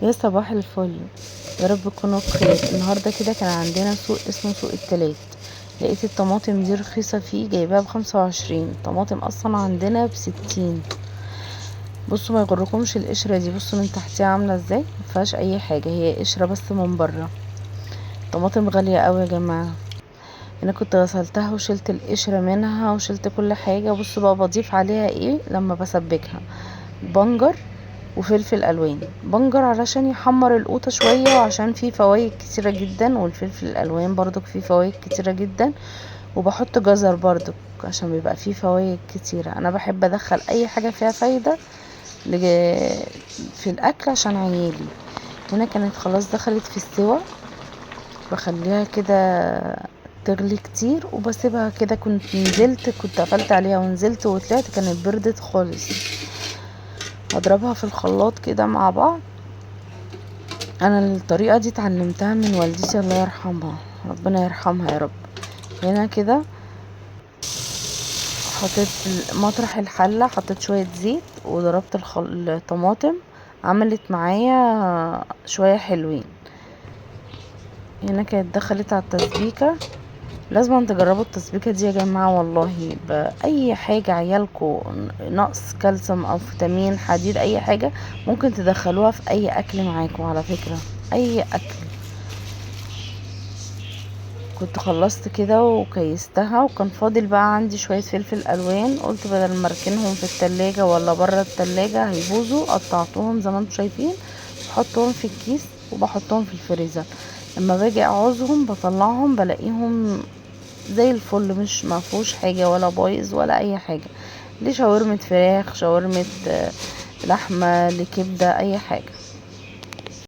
يا صباح الفل، يا رب تكونوا بخير. النهارده كده كان عندنا سوق اسمه سوق التلات، لقيت الطماطم دي رخيصة فيه، جايباها ب25. الطماطم اصلا عندنا ب60. بصوا ما يغركمش القشرة دي، بصوا من تحتيها عامله ازاي، مفيهاش اي حاجة، هي قشرة بس من بره. طماطم غالية قوي يا جماعة. انا كنت غسلتها وشلت القشرة منها وشلت كل حاجة. بصوا بقى بضيف عليها ايه لما بسبكها، بنجر وفلفل الوان. بنجر علشان يحمر القوطه شوية وعشان فيه فوايد كتيرة جدا، والفلفل الالوان برضك فيه فوايد كتيرة جدا. وبحط جزر برضك عشان بيبقى فيه فوايد كتيرة. انا بحب ادخل اي حاجة فيها فايده في الاكل عشان عيالي. هنا كانت خلاص دخلت في السوا، بخليها كده تغلي كتير وبسيبها كده. كنت نزلت، كنت قفلت عليها ونزلت وطلعت كانت بردت خالص. هضربها في الخلاط كده مع بعض. انا الطريقة دي اتعلمتها من والدتي الله يرحمها، ربنا يرحمها يا رب. هنا كده حطيت مطرح الحلة، حطيت شوية زيت وضربت الطماطم، عملت معايا شوية حلوين. هنا كانت دخلت على التسبيكه. لازم تجربوا التسبيكه دي يا جماعة والله. باي حاجة عيالكو نقص كالسيوم او فيتامين حديد اي حاجة ممكن تدخلوها في اي اكل معاكم على فكرة، اي اكل. كنت خلصت كده وكيستها، وكان فاضل بقى عندي شوية فلفل الوان، قلت بدل ما اركنهم في التلاجة ولا بره التلاجة هيبوظوا، قطعتهم زي ما انتم شايفين، بحطهم في الكيس وبحطهم في الفريزر. لما باجي اعوزهم بطلعهم بلاقيهم زي الفل، مش مفهوش حاجة ولا بايظ ولا اي حاجة. ليه شاورمه فراخ، شاورمه لحمه، لكبده، اي حاجة.